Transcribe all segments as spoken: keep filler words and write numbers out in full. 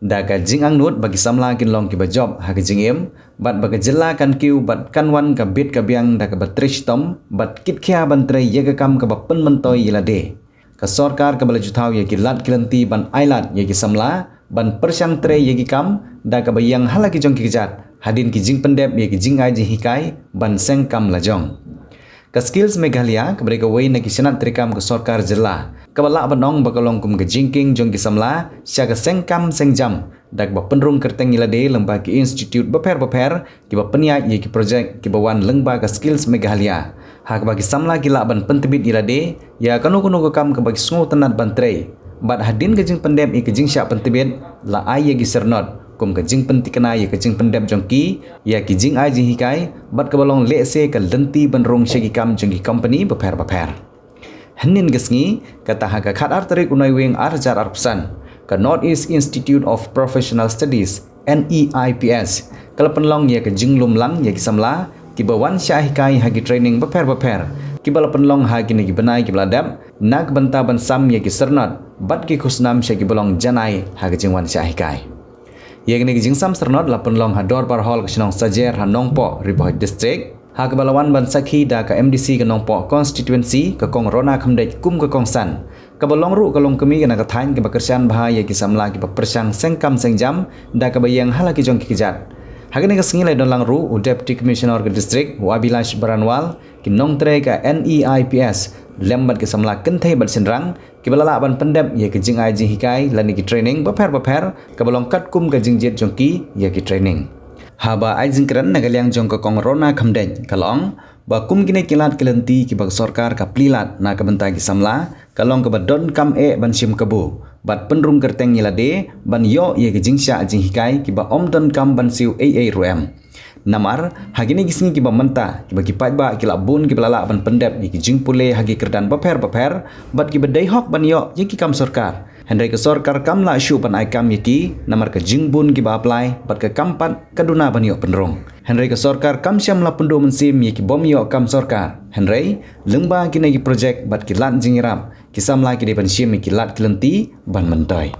Da ka jingangnud ba ki samla kin long kiba jop ha ka jingim, bad ba ka jylla kan kiew bad kan wan ka bit ka biang da kaba trei shitom bad kitkhia ban trei ïa ka kam kaba pynmyntoi ïa lade. Ka sorkar kaba la ju thaw ïa ki lad ki lynti ban ailad ïa ki samla ban pyrshang trei ïa ki kam da kaba ïeng ha la ki jong ki kjat, hadien ki jingpyndep ïa ki jingai jinghikai ban seng kam la jong. Ka Skills Meghalaya kaba dei kawei na ki shnat treikam ka sorkar jylla, kaba lah ban ong ba ka long kum ka jingkieng jong ki samla sha ka seng kam seng jam, da kaba pynrung kyrteng ïa lade lyngba ki institute bapher bapher kiba pynïaid ïa ki projek kiba wan lyngba ka Skills Meghalaya, ha kaba ki samla ki lah ban pyntbit ïa lade ïa kano kano ka kam kaba ki sngewtynnat ban trei. Bad hadien ka jingpyndep ïa ka jingshah pyntbit, la ai ïa ki syrnod kum ka jingpynthikna ïa ka jingpyndep jong ki ïa ki jingai jinghikai, bad kaba long lehse ka lynti ban rung sha ki kam jong ki kompani bapher bapher. Hynnin ka sngi, kata ha ka khatar tarik u Naiwieng ar hajar arphew san, ka North East Institute of Professional Studies, N E I P S, ka la pynlong ïa ka jinglum lang ïa ki samla kiba wan shah hikai ha ki training bapher bapher kiba la pynlong ha kine ki bnai kiba la dep, na ka bynta ban sam ïa ki syrnod bad ki khusnam sha kiba long janai ha ka jingwan shah hikai. Ïa kane ka jingsam syrnod la pynlong ha Dorbar Hall ka shnong Sajer ha Nongpoh, Ri Bhoi District, ha kaba la wan ban sakhi da ka M D C ka Nongpoh Constituency, ka Kong Rona Khymdeit kum ka kongsan, kaba long ruh ka longkmie na ka thaiñ kaba kyrshan bha ïa ki samla kiba pyrshang seng kam seng jam da kaba ïeng ha la ki jong ki kjat. Ha kane ka sngi la don lang ruh u Deputy Commissioner ka District, u Abhilash Baranwal, ki nongtrei ka N E I P S lem bad ki samla kynthei bad shynrang, kiba la lah ban pyndep ïa ki jingai jinghikai lane ki training bapher bapher kaba long katkum ka jingjied jong ki ïa ki training. Haba ai jingkren na ka liang jong ka Kong Rona Khymdeit ka la ong ba kum kine ki lad ki lynti kiba ka sorkar ka plie lad na ka bynta ki samla, ka long kaba donkam eh ban shim kabu bad pynrung kyrteng ïa lade ban ïoh ïa ki jingshah jinghikai kiba ym donkam ban siew ei ei ruh em. Namar ha kine ki sngi kiba mynta, kiba ki paidbah ki la bun kiba la lah ban pyndep ïa ki jingpule ha ki kyrdan bapher bapher bad kiba dei hok ban ïoh ïa ki kam sorkar. Hynrei ka sorkar kam lah shuh ban ai kam ïa ki namar ka jingbun kiba apply bad ka kam pat ka duna ban ïoh pynrung. Hynrei ka sorkar kam shym la pynduh mynsiem ïa ki bym ïoh kam sorkar. Hynrei lyngba kine ki projek bad ki lad jingïarap, ki samla ki dei ban shim ïa ki lad ki lynti ban myntoi.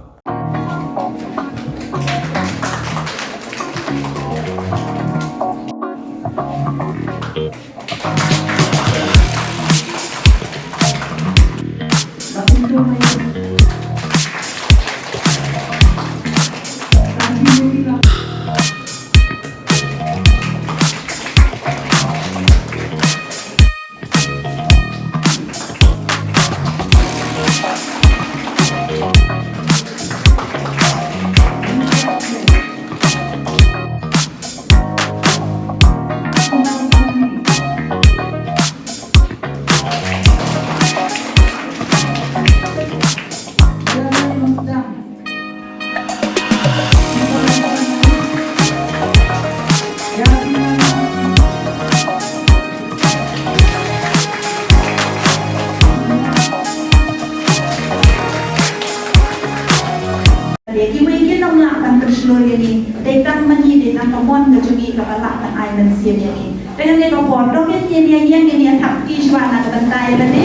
Te kiwei kin ym lah ban pynshlur ïa ngi, dei tang ma ngi, dei tang ka mon ka jong ngi kaba lah ban ai mynsiem ïa ngi. Te kane ka por, to ngin ïa ïeng, ngin ïa thap kti shuwa na ka bynta ïa lade.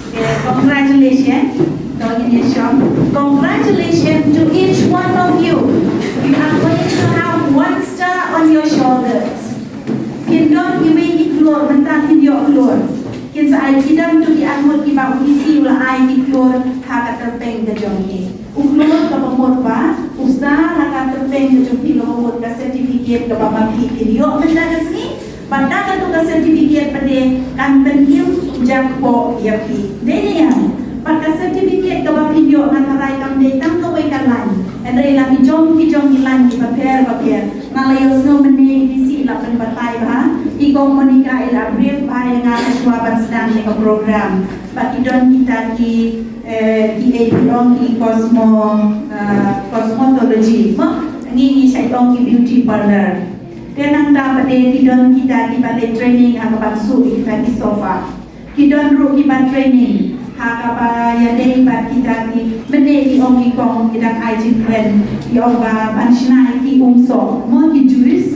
Okay, congratulations. To ngin ïa shong. Congratulations to each one of you. You are going to have one star on your shoulders. Kin don kiwei ki klur, mynta kin ïoh klur. Kin sa ai kidang to ki arngut kiba u D C u la ai ki klur ha ka tyrpeng ka jong ki. U klur kaba mut ba u star ha ka tyrpeng ka jong ki kaba mut ka certificate kaba ma phi kin ïoh mynta ka sngi. Bad da katu ka certificate pat de kan pynim u jakpoh ïa phi. Dei ne em? Bad ka certificate kaba phin ïoh nga tharai kam dei tang kawei ka lain. Hynrei la ki jong ki jong ki lain kiba pher ba pher. Nga la ïohsngew mynne i D C i la pynbatai bha, i Kong Monica i la brief bha ïa nga shuwa ban sdang ïa ka program. Bad ki don kita ki, eh, kiei ki ong ki cosmo, eh, cosmetology. Mo, ngi ngi shait ong ki beauty parlour. Te nangta pat de ki don kita kiba leit training ha kaba shu ïa kita ki sofa. Ki don ruh kiba training ha kaba ïadei bad kita ki, mynne i ong i Kong i dang ai jingkren, i ong ba ban shna ïa ki umsoh, mo, ki juice.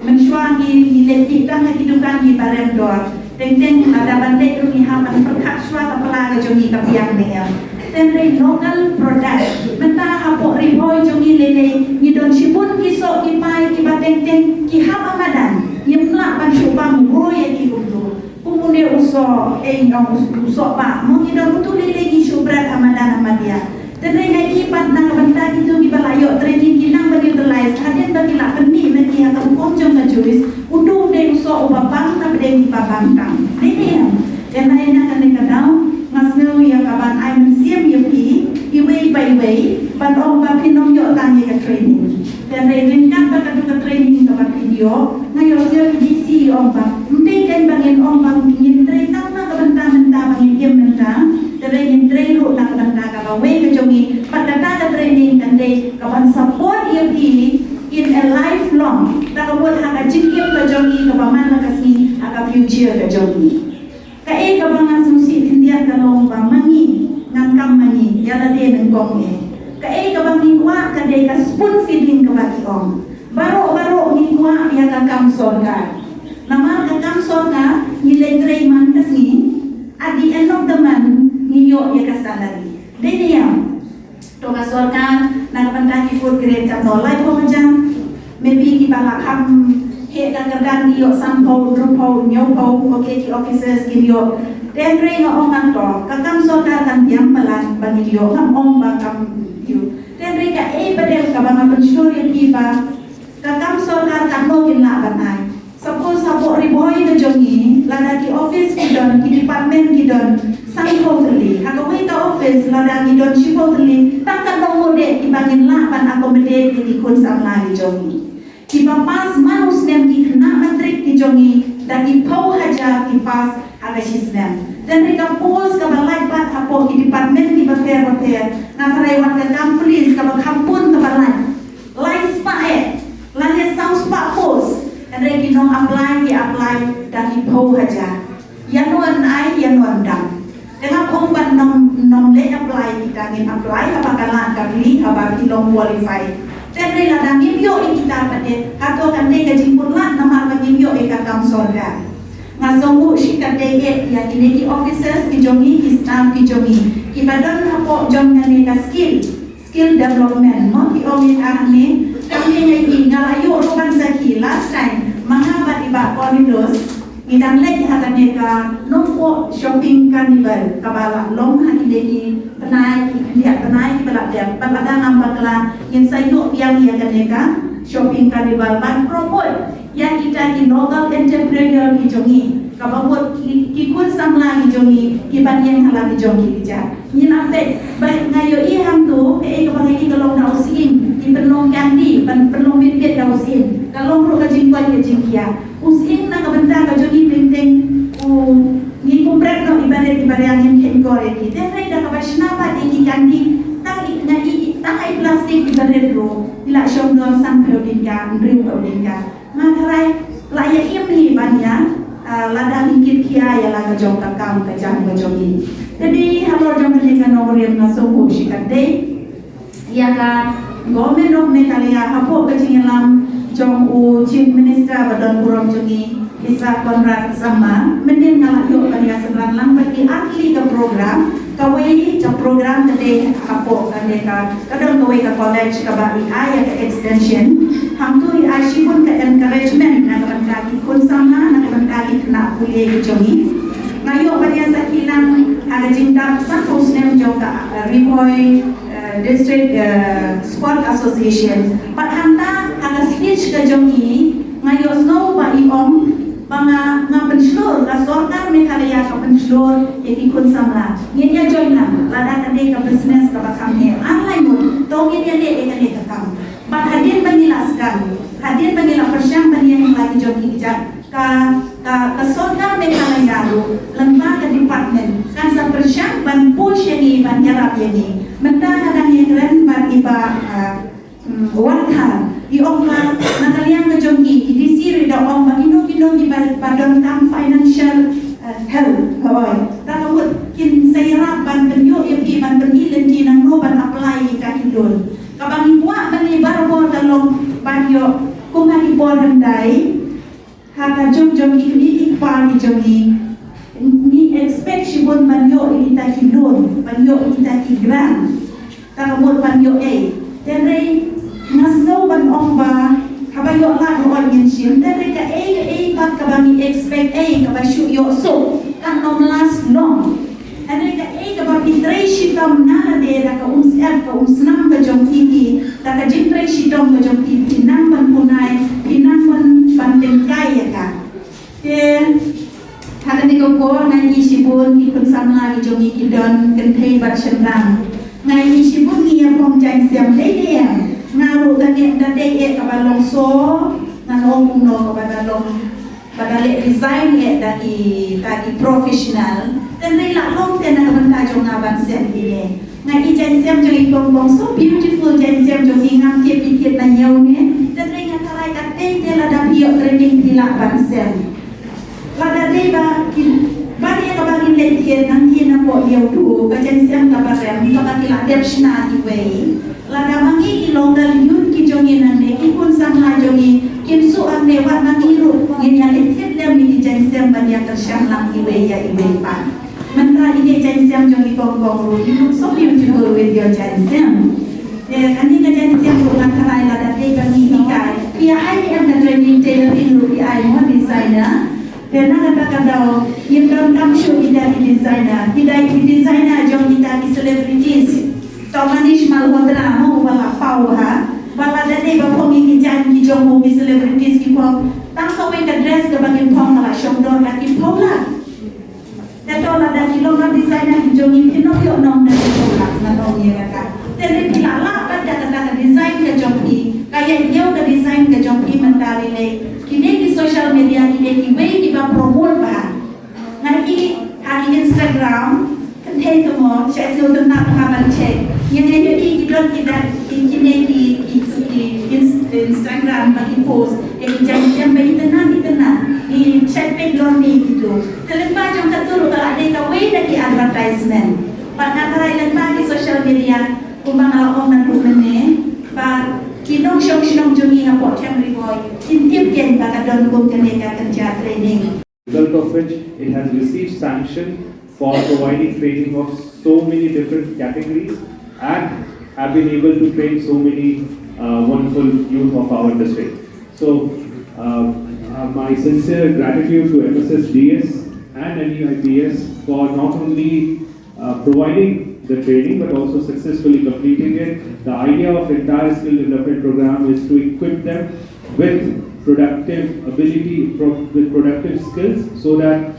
Mynshuwa ngi ngi leit tang ha ki dukan ngi ba rem dor. Teng teng lada ban leit ruh ngi hap ban pyrkhat shuwa ka pla ka jong ngi ka biang ne em. Teng teng local product. Mynta hapoh Ri Bhoi jong ngi lei lei ngi don shibun ki soh ki pai kiba teng teng ki hap ha madan. Ngim lah ban shu pang roi ïa ki kumtu. Kum une u soh, eh, ong u soh ba mo ngi don utu lei lei ngi shu bret ha madan ha madia. Teng teng ngi pat na ka bynta kitu kiba la ïoh training ki nang ban utilize hadien ba ki la pynmih na ki ha ka rukom jong ka juice. Utu u dei u soh uba bang na pdeng kiba bang tang. Dei ne em? Ïa na ïa na kane ka daw nga sngew ïa ka ban ai mynsiem ïa phi iwei pa iwei ban ong ba phin ym ïoh tang ïa ka training. Teng teng ryngkat bad katu ka training kaba phi ïoh nga ïohsngew i DC i ong ba ym dei kein ba ngin ong ba ngin trei tang na ka bynta mynta ba ngin im mynta. Teng teng ngin trei ruh na ka bynta kaba wei ka jong ngi bad kata ka training kan dei ka ban support ïa phi in a lifelong. Ta ka mut ha ka jingim ka jong ngi kaba man la ka sngi ha ka future ka jong ngi. Kaei kaba nga sngewsih khyndiat ka long ba ma ngi ngan kam ma ngi ïa lade nyngkong eh. Kaei kaba ngi kwah ka dei ka spoon feeding kaba ki ong. Baroh baroh ngi kwah ïa ka kam sorkar. Namar ka kam sorkar ngi leit trei man ka sngi. At the end of the month ngi ïoh ïa ka salary. Dei ne em? To ka sorkar na ka bynta ki food grade ka to laiphew hajar. Maybe kiba la kham heh ka kyrdan ki ïoh sanphew, hynriewphew, hynñiewphew, okay ki officers kin ïoh. Teng teng nga ong ngan to ka kam sorkar kan biang palat ba ngin ïoh, ngam ong ba kam ïoh. Teng teng kaei pat kaba nga pynshlur ïa phi ba ka kam sorkar katno kin lah ban ai. Suppose hapoh Ri Bhoi ka jong ngi lada ki office ki don, ki department ki don sanphew tylli, ha kawei ka office lada ki don shiphew tylli, tang katno ngut de kiba ngin lah ban accommodate ïa ki khun samla ki jong ngi. Kiba pass man u snem ki khynnah matrik ki jong ngi da ki phew hajar ki pass ha ka shi snem. Teng teng ka post kaba lait pat hapoh ki department kiba pher ba pher. Nga tharai wat ka kam police kaba kham pun kaba lait. Lai spah eh, lane saw spah post. Hynrei ki nong apply ki apply da ki phew hajar. Ïa no yn ai, ïa no yn dam. Te nga ong ban nong nong leh apply kita ngin apply haba ka lad ka bli haba ki long qualify. Te hynrei lada ngim ïoh ïa kita pat de hato kan dei ka jingpynlait namar ba ngim ïoh ïa ka kam sorkar. Nga sngewsih ka dei eh ïa kine ki officers ki jong ngi, ki staff ki jong ngi kiba don hapoh jong kane ka skill. Skill development mo ki ong ïa kane. Kane ïa ki nga la ïoh ruh ban sakhi last time ma nga bad i Bah Cornelius ngi dang leit ha kane ka Nongpoh Shopping Carnival kaba la long ha kine ki bnai, ki khyndiat bnai kiba la dep. Bad lada ngam bakla ngin sa ïoh biang ïa kane ka Shopping Carnival ban promote ïa kita ki local entrepreneur ki jong ngi kaba mut ki, ki khun samla ki jong ngi kiban ïeng ha la ki jong ki kjat. Ngi la peit ba nga ïohi hangto kaei kaba nga ïohi ka long na u sying, ki pynlong kandi, ban pynlong bit bit da u sying. Ka long ruh ka jingkoit ka jingkhiah. U sying na ka bynta ka jong ngi teng teng u ngi kumbret noh iba rit iba riang, ngim kheiñ kor ïa ki. Te hynrei da kaba shna pat ïa ki kandi tang i nga i tang i plastik iba rit ruh i la shong don sanphew tyngka, hynriewphew tyngka. Nga tharai la ïa im hi ban ïa, ah, lada ngi kit khia ïa la ka jong ka kam ka jam ka jong ngi. Te dei halor jong kane ka nongrim nga sngewsih ka dei ïa ka Government of Meghalaya hapoh ka jingïalam jong u Chief Minister ba don burom jong ngi, Mister Conrad Sangma, mynnin nga la ïoh ban ïa synran lang bad ki ar tylli ka program. Kawei ka program ka dei hapoh kane ka, ka don kawei ka college kaba i ai ïa ka extension. Hangto i ai shibun ka encouragement na ka bynta ki khun samla, na ka bynta ki khynnah pule ki jong ngi. Nga ïoh ban ïa sakhi lang ha ka jingdap sanphew snem jong ka, eh, Ri Bhoi, eh, District, eh, Sport Association. Bad hangta ha ka speech ka jong i nga ïohsngew ba i ong ba nga, nga pynshlur, ka sorkar Meghalaya ka pynshlur ïa ki khun samla. Ngin ïa join lang lada ka dei ka business kaba kham heh. Ar lai ngut to ngin ïa leh ïa kane ka kam. Bad hadien ba ngi la sdang, hadien ba ngi la pyrshang ban ïeng la ki jong ki kjat, ka, ka, ka sorkar Meghalaya ruh lyngba ka department kan sa pyrshang ban push ïa ngi, ban ïarap ïa ngi. Mynta nga dang ïa kren bad i Bah, ah, Hmm, wat kha i ong ba na ka liang ka jong ki, i DC ruh i da ong ba kino kino kiba, ba donkam financial, eh, help, hooid, ta ka mut kin sa ïarap ban pynïoh ïa phi ban pyni lynti nangno ban apply ïa kita ki loan. Kaba ngi kwah ban ïa barabor ka long ban ïoh kum ha ki por hyndai, Ka jong jong i kmie i kpa ki jong i, ngi expect shibun ban ïoh ïa kita ki loan, ban ïoh ïa kita ki grant. Ta ka mut ban ïoh ei. Hynrei nga sngew ban ong ba haba ïoh lad hooid ngin shim. Hynrei kaei kaei pat kaba ngi expect ei kaba shu ïoh suk, kan ym last long. Hynrei kaei kaba phi trei shitom na lade da ka umsyep ka umsnam ka jong phi, da ka jingtrei shitom ka jong phi, phi nang ban pynai, phi nang ban ban tyngkai ïa ka. Te ha kane ka por nga ïohi shibun ki khun samla ki jong ngi ki don kynthei bad shynrang. Nga ïohi shibun ngi ïa phong jaiñsem dei dei em. Nga ruh da dei da dei eh kaba long so, ngan ong kumno kaba da long, ba da leh design eh da ki, da ki professional. Te dei la long te na ka bynta jong nga ban sem ïa ne. Nga i jaiñsem jong i kong kong so beautiful, jaiñsem jong i ngam tip i tip na ñiew ne. Te dei nga tharai katei te lada phi ïoh training phi lah ban sem. Lada dei ba ki, ba dei kaba ngin leit thied nang ki na pok ïew tu, ka jaiñsem kaba rem kaba ki la dep shna iwei. Lada ma ngi ki long da lynñiut ki jong ngi nangne, ki khun samla jong ngi kim shu ap ne wat ma ngi ruh ngin ïa leit thied lem ïa ki jaiñsem ban ïa kyrshan lang iwei ïa iwei pat. Mynta ine jaiñsem jong i kong kong ruh, you look so beautiful with your jaiñsem. Eh, kane ka jaiñsem ruh nga tharai lada dei ba ngi hikai. Phi ïa ai ne em ka training tailoring ruh phi ai mo designer. Te na kata ka daw ngim donkam shuh ita ki designer. Ki dei ki designer jong ita ki celebrities. Tang Manish Malhotra mo uba la paw ha. Ba lada dei ba phong ïa ki jaiñ ki jong u ki celebrities ki phong. Tang kawei ka dress kaba kin phong ka la shong dor ka ki paw la. Te to lada ki long ka designer ki jong ngi phin ym ïoh nong da ki paw la, ngan ong ïa kata. Te lei phi la lah pat da kata ka design ka jong phi, ka ïa ïew ka design ka jong phi mynta lei lei. Kine ki social media kine kiwei kiba promote bha. Nga i ha ki Instagram, kynthei to mo, sha siew tynnat ha ban check. Ngi ïa ïohi ki don ki da ki kine ki ki ki Ins- Instagram ba ki post. Ïa ki jaiñsem ba itynnat itynnat. Ngi check peit lor ni kitu. Te lyngba jong katu ruh ka la dei kawei na ki advertisement. Bad nga tharai lyngba ki social media kumba nga la ong naduh mynne ba ki nongshong shnong jong ngi hapoh Chiang Ri Bhoi kin tip kein ba ka don kum kane ka kynja training. Result of which it has received sanction for providing training of so many different categories and have been able to train so many uh, wonderful youth of our district. So, uh, uh, my sincere gratitude to M S S D S and N U I P S for not only uh, providing the training but also successfully completing it. The idea of entire skill development program is to equip them with productive ability, pro- with productive skills, so that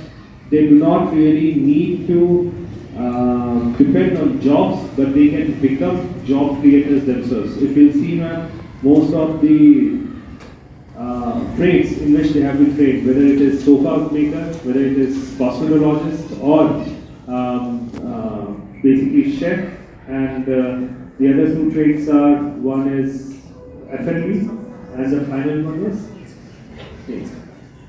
they do not really need to uh, depend on jobs, but they can become job creators themselves. If you see, ma'am, most of the uh, trades in which they have been trained, whether it is sofa maker, whether it is cosmetologist, or um, uh, basically chef. And uh, the other two trades are, one is F and B, and the final one is,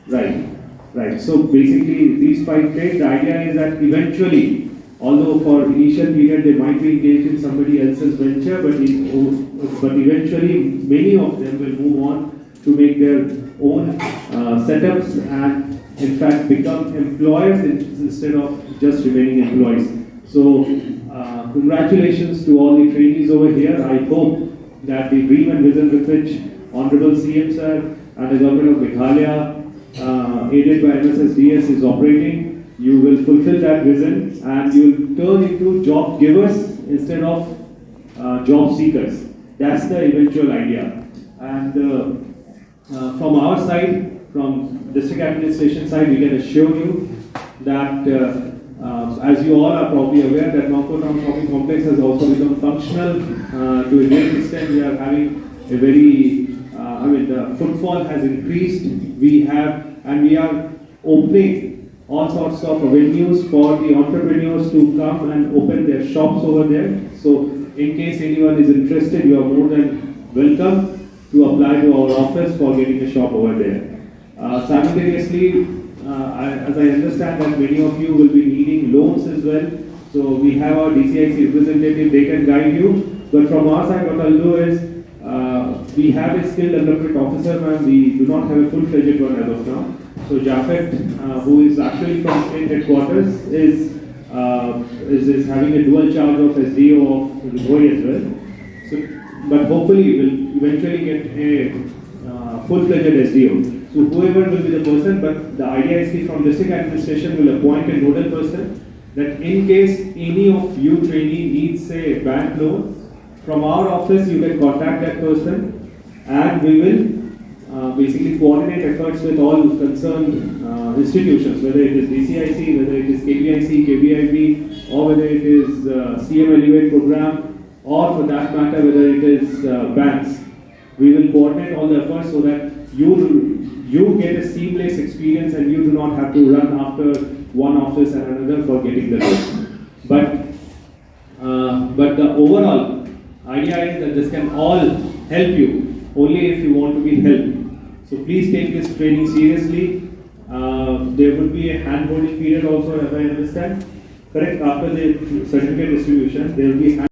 right, right. So basically, these five trades, the idea is that eventually, although for initial period they might be engaged in somebody else's venture, but in, but eventually many of them will move on to make their own uh, setups and in fact become employers in- instead of just remaining employees. So uh, congratulations to all the trainees over here. I hope that the dream and vision with which Honorable C M sir and the Government of Meghalaya uh, aided by M S S D S is operating, you will fulfill that vision and you will turn into job givers instead of uh, job seekers. That's the eventual idea. And uh, uh, from our side, from district administration side, we can assure you that uh, uh, as you all are probably aware, that Nongpoh Town Shopping Complex has also become functional uh, to a great extent. We are having a very, uh, I mean, the footfall has increased. We have, and we are opening all sorts of avenues for the entrepreneurs to come and open their shops over there. So, in case anyone is interested, you are more than welcome to apply to our office for getting a shop over there. Uh, simultaneously, uh, I, as I understand that many of you will be needing loans as well. So we have our D C I C representative, they can guide you. But from our side, what I'll do is, uh, we have a skill development officer, ma'am. We do not have a full-fledged one as of now. So Japhet, uh, who is actually from state headquarters, is, uh, is is having a dual charge of S D O of Ri Bhoi as well. So, but hopefully, will eventually get a uh, full-fledged S D O. So whoever will be the person, but the idea is that from district administration will appoint a nodal person. That in case any of you trainee needs a bank loan, from our office you can contact that person, and we will uh, basically coordinate efforts with all concerned uh, institutions, whether it is D C I C, whether it is K B I C, K B I B, or whether it is uh, C M Elevate program, or for that matter, whether it is uh, banks. We will coordinate all the efforts so that you you get a seamless experience and you do not have to run after one office and another for getting the loan. But uh, but the overall idea is that this can all help you only if you want to be helped. So please take this training seriously. Uh, there will be a hand-holding period also, as I understand. Correct, after the certificate distribution, there will be hand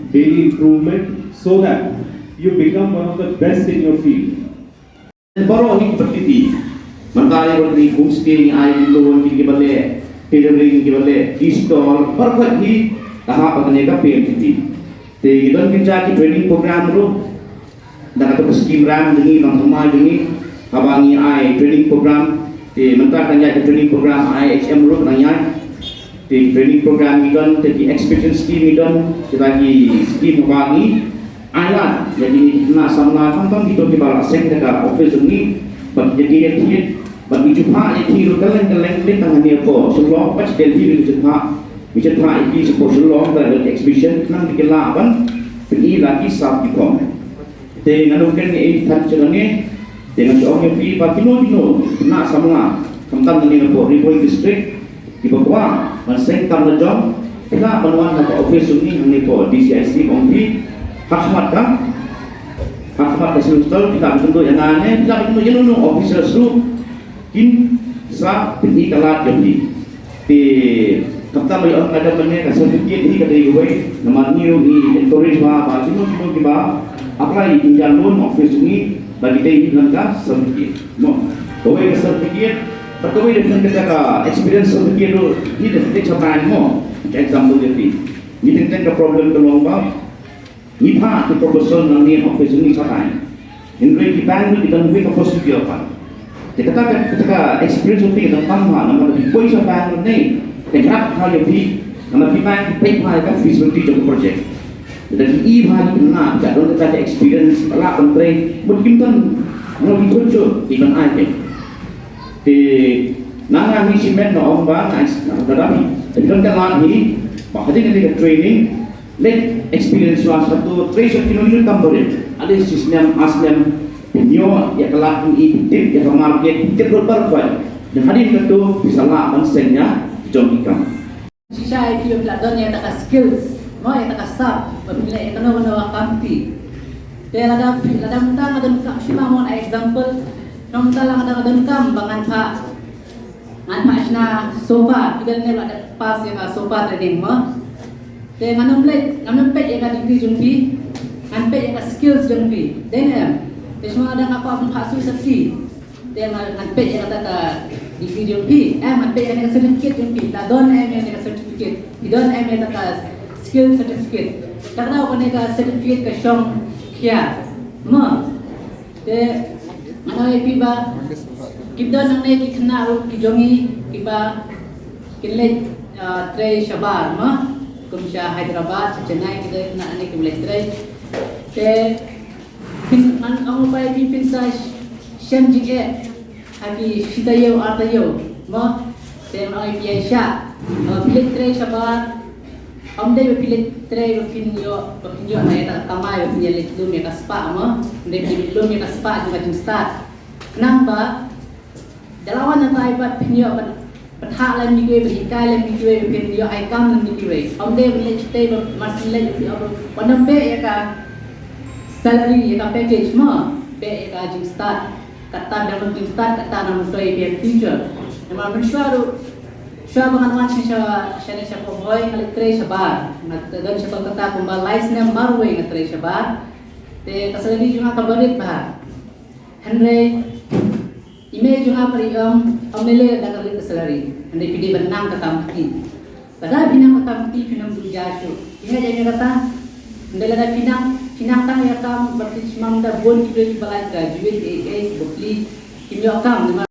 daily improvement so that you become one of the best in your field. Baroh hi ki pyrthei. Mynta ïa ki homestay ngi ai ki loan ki, ki ba leh catering, ki ba leh tea stall, baroh hi ka hap kane ka P M G T. Te ki don ki jait ki training program ruh. Da kata ka scheme ram jong ngi, ban thymmai jong ngi, haba ngi ai training program, te mynta ka jait ka training program I H M ruh ka jait. Te training program ngi don, te ki experience scheme ngi don, kita ki scheme haba ngi ai lad ïa kine ki khynnah samla, khamtam kito kiba la seng da ka office jong ngi, bad ïa ki ïa ki, bad ngi ju phah ïa ki ruh kylleng kylleng, te tang hangne hapoh Shillong, bad Delhi ngi ju phah, ngi ju phah ïa ki shapoh Shillong da ka exhibition, khnang ba ki lah ban pyni la ki sap ki phong. Te ngan ong kane, eh, than sha kane, te ngan shu ong ïa phi ba kino kino khynnah samla, khamtam kane hapoh Ri Bhoi District, kiba kwah ban seng kam la jong, phi lah ban wan ha ka office jong ngi hangne hapoh D C I C, ong phi, ha khmat ka, ha khmat ka semester, phi lah ban kynduh ïa nga ne, phi lah ban kynduh ïa uno uno u officer ruh, kin sa pyni ka lad jong phi. Te khamtam ba ïa ong ka dei mynne ka certificate hi ka dei kawei, namar ngi ruh ngi encourage ba, ba kino kino kiba apply ïa ki jingïaid loan office jong ngi ba ki dei hi don ka certificate. Mo, kawei ka certificate, bad kawei dei kata ka experience certificate ruh, ngi dei ka bank mo. Ka example ïa phi. Ngi teng teng ka problem ka long ba ngi phah ki proposal na ngi office ngi shatai. Hynrei ki bank ki don wei ka procedure pat. Te kata ka, kata ka experience jong phi ka dang tam bha namar phi poi sha bank ne. Te ka hap ïa phi namar ki bank ki peit bha ïa ka feasibility jong ka project. Te da ki i bha ki khynnah ki don kata ka experience ka lah ban trei. Mut kim don, mut kim don jong ki ban ai te. Te na nga hi shimet nga ong ba nga, nga da dap hi. Te don ka lad hi ba hadien kane ka training, leit experience shuwa, sa to trei shuwa kino kino tam barit. At least shi snem, ar snem, phin ïoh ïa ka lad, phin i, phin tip ïa ka market, phin tip lut baroh kawei. Te hadien kata phi sa lah ban seng ïa ki jong ki kam. Shisha ïa phi ba phi la don ïa kata ka skills, mo, ïa kata ka sap ba phin leh ïa kano kano ka kam phi. Te lada phi, lada mynta nga donkam, shu ma mon example, namar mynta lada nga donkam ba ngan phah, ngan phah shna sofa, phi don ne ba la dep pass ïa ka sofa training mo. Te ngan ym leit, ngan ym peit ïa ka degree jong phi, ngan peit ïa ka skills jong phi. Dei ne em? Te shuwa da nga kwah ban phah shuh sa phi. Te ma ngan peit ïa kata ka degree jong phi. Eh, ngan peit ïa ka certificate jong phi. Ta don em ïa ka certificate. Phi don em ïa ka skill certificate. Ta ka dei kane ka certificate ka shong khia. Mo. Te ngan ong ïa phi ba ki don nangne ki khynnah ruh ki jong ngi kiba kin leit, ah, trei shabar mo. Kum sha Hyderabad, sha Chennai ki don nangne ki leit trei. Te phin ngan ong ba ïa phi phin sa shem jingeh ha ki shi taïew ar taïew mo. Te ngan ong ïa phi ïa sha, ah, phi leit trei shabar. Ym dei ba phi leit trei ba phin ïoh, ba phin ïoh na ïa ka kamai ba phin ïa leit lum ïa ka spah mo. Ym dei ba phin leit lum ïa ka spah jong ka jingstad. Khnang ba da la wan na tai bad phin ïoh ban pynthah lem ïa kiwei, ban hikai lem ïa kiwei, ban phin ïoh ai kam lem ïa kiwei. Ym dei ban leit shatei ba mar syn leit ba phin ïoh ban ym beh ïa ka salary, ïa ka package mo. Beh ïa ka jingstad. Kata dang long jingstad, kata nang myntoi ïa phi ha future. Namar mynshuwa ruh, shuwa ba ngan wan sha, sha, shane sha Pobhoi nga leit trei shabar. Nga don sha Kolkata kumba lai snem marwei nga trei shabar. Te ka salary jong nga kaba rit bha. Hynrei i mei jong nga pat i ong, ym lei lei lada ka rit ka salary. Hynrei phi dei ban nang ka kam kti. Lada phi nang ka kam kti phin ym duh jia shuh. Phi ngeit ïa kata? Hynrei lada phi nang, phi nang tang ïa ka kam ba phi sngewthuh da bun ki briew kiba la graduate, A A, kiba pli, kim ïoh kam.